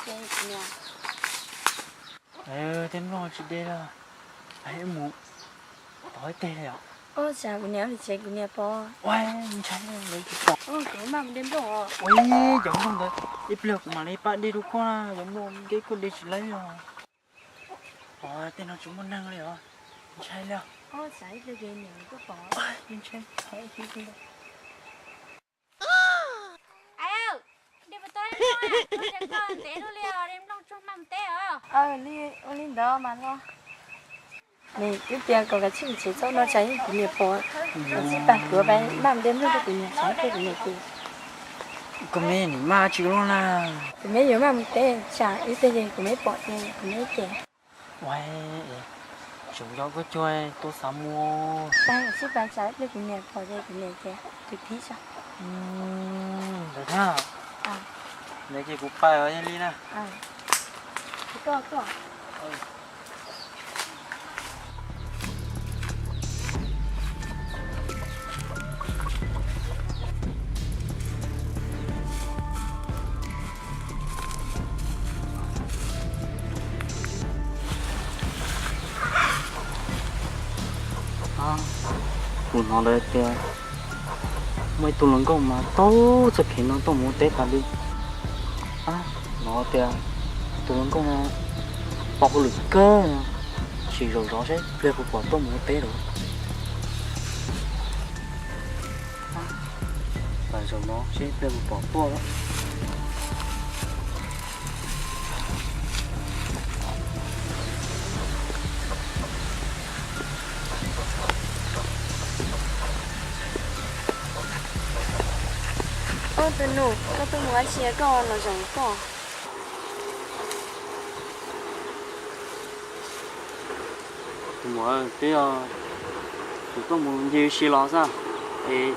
Tej nplooj tsis de li, mus pov ib teg li os. Ua cas kuv niam ua li tsev kuv niam pov. Ua, ntshai lawv tsis pom. Kuv maj mus de nplooj os. Ua, cov nplooj ntawd ib pliag kuv mam li pab de rau koj na, cov nplooj nkeb koj de tsis laib os. Ua, tej no tsis muaj neeg li os, ntshai li os. Ntshai. Ua li ntawd mas los. Nws twb tias kom kav tsij mus tsev txhob no tsam ib kuv niam pom, kav tsij pab kuv pab maj de nplooj rau kuv niam tsam ib pliag kuv niam ces. Kuv me nim maj tsis luaj na. Kuv me yuav maj mus teb tsam ib pliag ces kuv me pom ces kuv me ces. Ua, tseem nco koj cuag tuaj xav muag. Pab kav tsij pab tsam ib pliag kuv niam pom ces kuv niam ces tus thib tsam. Ntawd thiab. Ntawd ces kuv pais os, yog li na. Kuv hnov lawv tias muaj ib tug hluas nkauj mas taug txoj kev no tuaj mus ua teb tas li. Hnov tias tus hluas nkauj no pom hauj lwm kawg, sim zaum zov seb pliag puas pom tuaj mus ua teb lawm. Zaum no seb pliag puas pom tuaj. Tus nus, koj tuaj mus dab tsi koj los zaum koj? Tus muam, twb yog kuv tuaj mus ncig ua si los xwb, es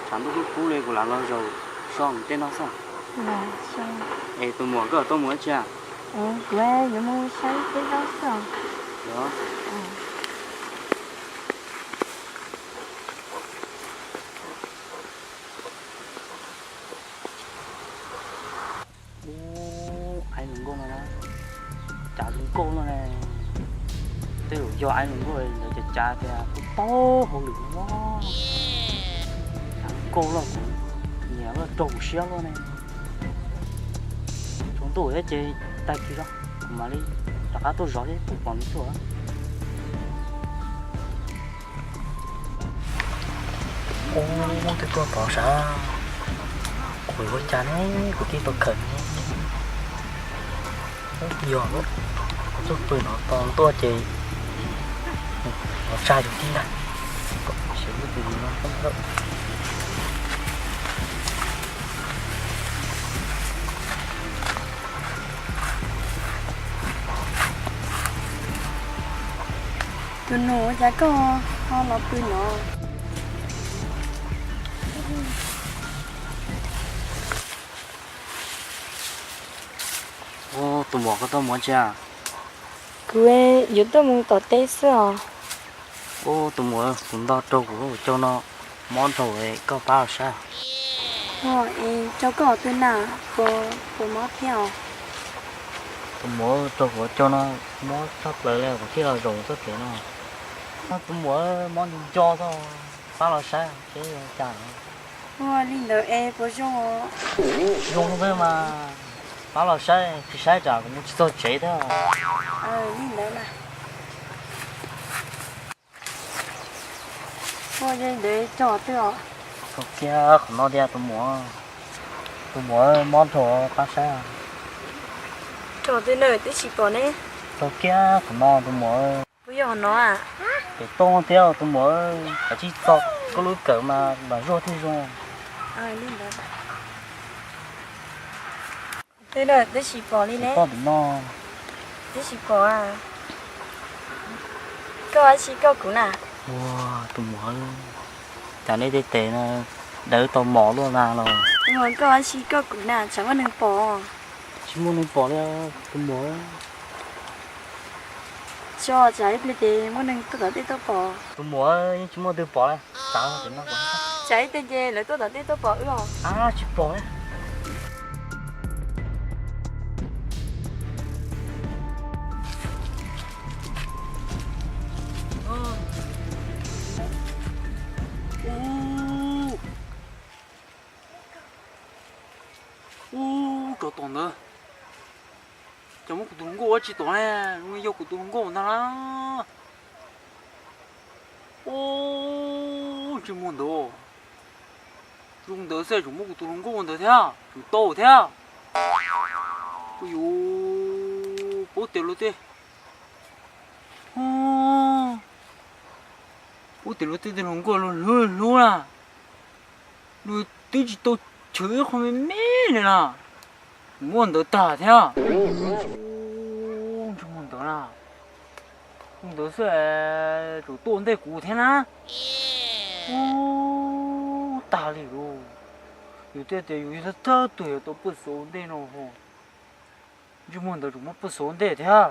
tshav ntuj kub kub li kuv lam los zaum so mus tej no xwb. Es tus muam koj tuaj mus dab tsi? Kuv yuav mus saib peb zaub xwb. Ub, aib hluas nkauj no na, cas zoo nkauj no ne. Tej zaum yog aib hluas nkauj ntawd cas cas tias kuj tau hauj lwm no. Cas zoo nkauj luaj, kuv nyiam luaj, raug kuv siab luaj ne. Tsaus ntuj thiab ces tag kis zog kuv mam li rov qab tuaj zov seb puas pom nws tuaj. Ub, twb tuaj pom sav. Kuv yuav ua cas ne, kuv twb tau khawm ne. Yog kuv tuaj pw no tos ntuj ces los tsa yus tib ntag. Tus nus, ua cas koj ho los pw no? Ub, tus muam, koj tuaj mus dab tsi? Kuv yuav tuaj mus tom teb xwb os. Ub, tus muam, kuv nto raug kuv lub hauv caug no mob dhau, koj pab los saib. Raug koj hauv twg na, puas mob thiab os? Tus muam, raug kuv hauv caug no mob tshaj plaws li, kuv thiaj los zaum txoj kev no. Tus muam, mob nco nco xwb, pab los saib seb cas. Ua li ntawd es puas zoo? Zoo xwb mas, pab los saib, tsis saib tsam kuv mus tsis txog tsev thiab. Li ntawd mas. Ua li ntawd raug twg os? Raug kiag qhov no tiag tus muam. Tus muam, mob dhau, pab saib. Raug twg na, twb tsis pom ne. Raug kiag qhov no tus muam. Puas yog qhov no? Pem toj thiab tus muam, kav tsij txo koj lub kawm mas lam zuaj thiaj zoo. Li ntawd. Twb na, twb tsis pom li ne. Pem no. Twb tsis pom. Koj ua dab tsi koj kuv na? Ua, tus muam, cas nej tej tes no dawb tau mos luaj na los? Ua, koj ua dab tsi koj kuv na, tsam muaj neeg pom. Tsis muaj neeg pom li tus muam. Tso, tsam ib pliag ces muaj neeg tuaj tom tej tuaj pom. Tus muam, yeej tsis muaj twg pom li. Tsam ib pliag ces lawv tuaj tom tej tuaj pom wb os. Tsis pom li. Cas muab kuv tus hluas nkauj ua tsis tom ne, zoo li yog kuv tus hluas nkauj ntag na. Ub, ntsej muag ntawd, zoo ntawd xwb tseem muab kuv tus hluas nkauj ntawd thiab, tseem tau thiab. Ua yuv, paub tias luag tej, paub tias luag tej tus hluas nkauj luag hlub hlub na, luag twb tsis tau chwv ib qho me me li na, muab ntawd tag thiab. Ub, ntsej muag ntawd na, zoo ntawd xwb tseem tuaj ntej kuv thiab na. Ub, tag li lauj, yus thiaj tias yus yog thawj tug yuav tau poj xov ua ntej no ho, ntsej muag ntawd tseem muab poj xov ua ntej thiab.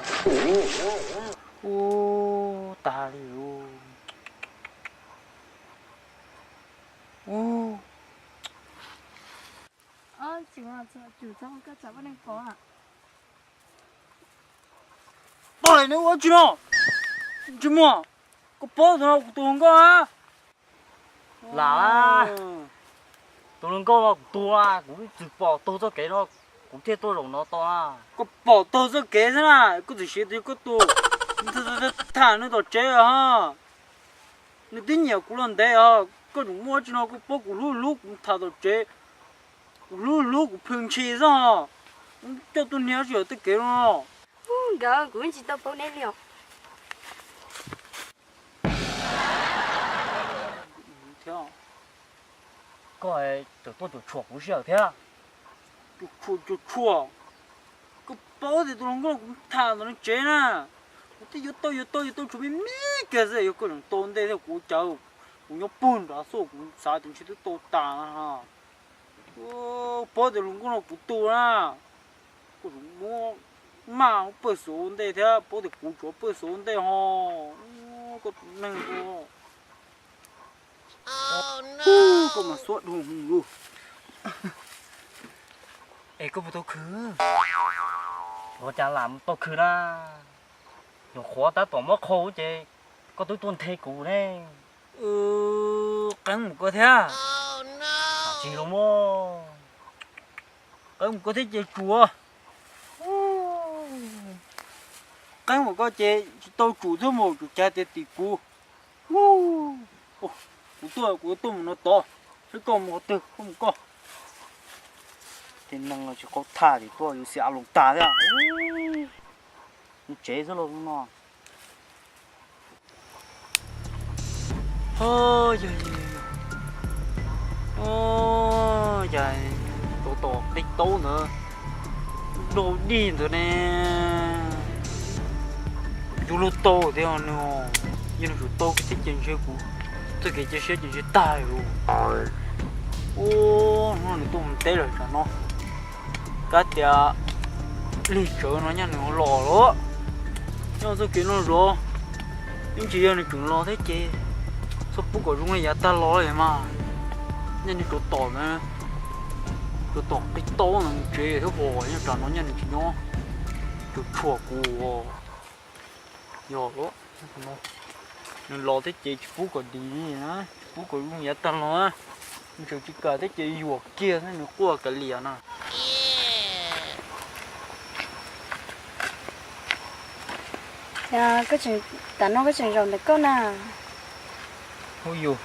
Ub, tag li lauj. Ub, pog, neb ua tsi no? Ntsej muag, koj paub tus no kuv tus hluas nkauj a? Lam, tus hluas nkauj no kuv tus, kuv ib txwm pom taug txoj kev no, kuv thiaj tuaj zaum no tau na. Koj pom taug txoj kev xwb na, koj txawm siv tias koj tus tham nws tom tsev ho. Nws twb nyiam kuv los ntev os, koj tseem muaj tsi no koj paub kuv hlub hlub kuv tham tom tsev, kuv hlub hlub kuv plhws ntshis xwb ho. Coj tuaj niag tsis yog tej kev no. Nkawd kuv tsis tau paub neb li os. Koj tseem tuaj cuam tshuam kuv sij hawm thiab. Cuam tshuam, cuam tshuam, koj paub tias tus hluas nkauj kuv tham ntawm no tsev na, kuv twb yuav tau yuav tau yuav tau tshuav me me kiag xwb, yog koj tseem tau ntej thiab kuv ua cas, kuv nyob puag nrad xwb kuv xav tias ntshe twb tau tas na. Paub tias hluas nkauj no kuv tus na, koj tseem muab maj muab pawj xov ua ntej thiab, paub tias kuv tsuav pawj xov ua ntej ho. Koj tus neeg ko, koj mas xuab dhau hwv lauj. Es koj puas tau khwv? Ua cas lam tau khwv na? Nyuam qhuav tab tom muab qhau ces koj twb tuaj nthe kuv ne. Qeeb mus koj thiab. Tsis los muaj, qeeb mus koj thiab ces tsuav. Qeeb mus koj ces tsis tau tsum thiab mus, tsum cav tias tim kuv. Kuv tuaj, kuv tuaj mus no tod, seb koj mus qhov twg koj mus koj. Tej neeg no tsis qaug thaj tim tuaj yuav xia a loos tag thiab. Mus tsev xwb los no. Yog li, cas rau tom qib taub ntawd, dau dig ntawd ne, yuav luag tau thiab nws, yog nws tsum tau thiab ces ntshe kuv txoj kev cia siab ces ntshe tag lawm. Ub, hnub no nws tuaj mus teb lawm tsam no, kab tias lig tsawv no nyaj nws los lawm. Nyob txoj kev no zov, ib ntsis yog nws tseem los thiab ces txhob pub kom zoo li yav tag los li mas. Nyaj nws rau tom na, rau tom qib taub no mus tsev thiab pom nyob tsam no nyaj nws tsis nyob, cuam tshuam kuv. Yog, nws los thiab ces tsis pub kom dim li na, tsis pub kom zoo yav tag los na. Ntshe tsis kam thiab ces yuam kiag thiab nws quaj kav liam na. Tam no koj tseem zaum ntawm koj na. Hu yus,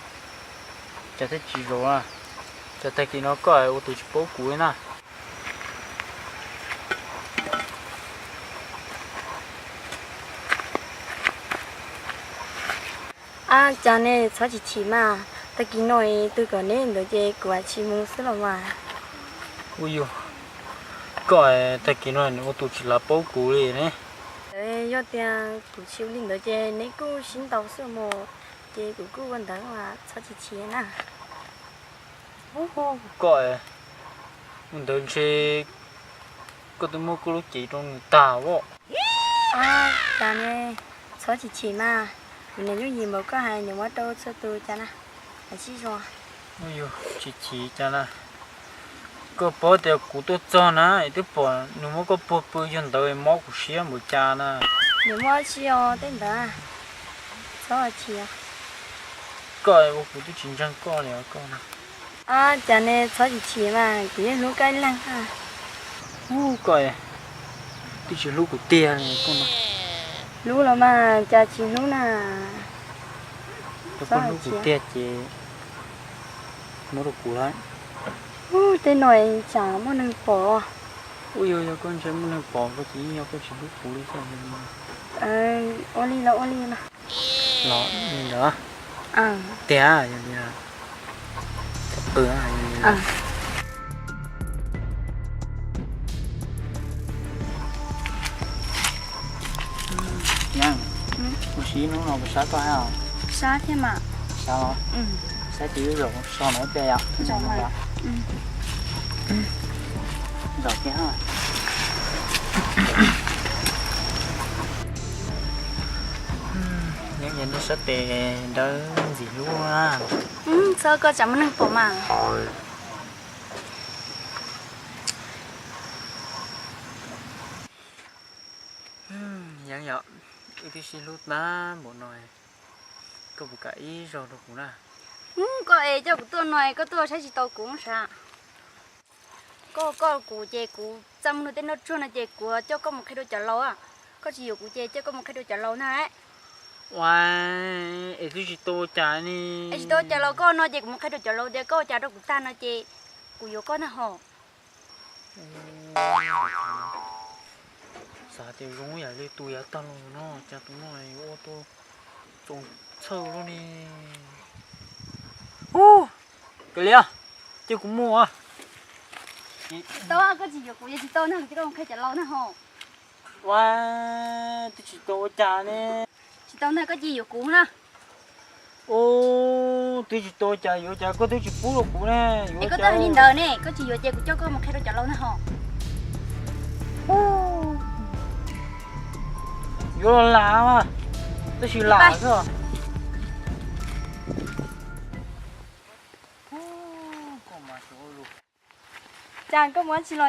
cas thiaj tsis zaum na? Cas tag kis no koj ua tus tsis paub kuv li na? Ab, cas ne, txhob chim chim mas, tag kis no twb kom neb ntawd ces kuv tsis mus xwb los mas. Hu yus, koj tag kis no nws ua tus tsis lav paub kuv li ne. Yog tias kuv tsis ua li ntawd ces neb kuj sib ntaus xwb mas, ces kuv kuj ua ntawd mas txhob chim chim na. Koj ua ntawd ntshe koj twb muab koj lub cev rau nws tag os. Ab, cas ne, txhob chim chim mas, kuv niam yooj yim npaum koj hais nws muab rau txhua tus cas na, hais sib zoo. Hu yus, chim chim cas na? Koj paub tias kuv tuaj txog na es twb pom nws muab koj puag pw yog ntawd mob kuv siab npaum cas na. Nws muab tsis os tej ntawd, txhob chim. Koj ua kuv twb tsis ntseeg koj li os koj. Ab, cas ne, txhob chim chim mas, kuv yeej hlub koj ib leeg. Hu koj, Twb tsis hlub kuv tiag li koj no. Hlub los mas cas tsis hlub na. Yog koj hlub kuv tiag ces muab rau kuv lawm. Ub, tej no tsam muaj neeg pom. Ub, yog, yog koj ntshe muaj neeg pom koj ces yeej yog koj tsis hlub kuv li xwb. Ua li los ua li los. Los li ntawd. Tiag, yog li. Txhob qw. Ua si hnub no kuv sab koj hab. Sab thiab mas. Sab los? Sab ces wb zaum so no ib pliag yom. Zaum kiag. Nyob nej sab tes dawb ntxim hlub na. Txhob, koj tsam muaj neeg pom mas. Yeeb yom, wb twb sib hlub tag npaum no, koj puas kam ib zaug rau kuv na? Koj es coj kuv tuaj no koj tuaj saib tsis tau kuv sav. Koj, koj kuv ces kuv txaj muag tej noj tsuag no ces kuv coj koj mus qhia rau cov laus. Koj tsis yuav kuv ces coj koj mus qhia rau cov laus na. Ua, es twb tsis tau ua cas ne. Es tsis tau ua cas los koj no ces kuv mus qhia rau cov laus tias koj ua cas rau kuv tag no ces kuv yuav koj na ho. Xav tias zoo yam li tus yav tag los no, cas tus no yuav ua tau txaus txhawj luaj ne. Ub, kav liam, cia kuv mus. Tsis tau, koj tsis yuav kuv ces tsis tau na, kuv coj koj mus qhia cov laus na ho. Ua, twb tsis tau ua cas ne. Tsis tau ntag, koj cia yuav kuv na. Ub, twb tsis tau ua cas yuav cas koj twb tsis pub rau kuv ne. Es koj twb hais li ntawd ne, koj tsis yuav ces kuv coj koj mus qhia rau cov laus na ho. Yuav los lam mas, tab sis lam xwb. Cas koj mus dab tsi los?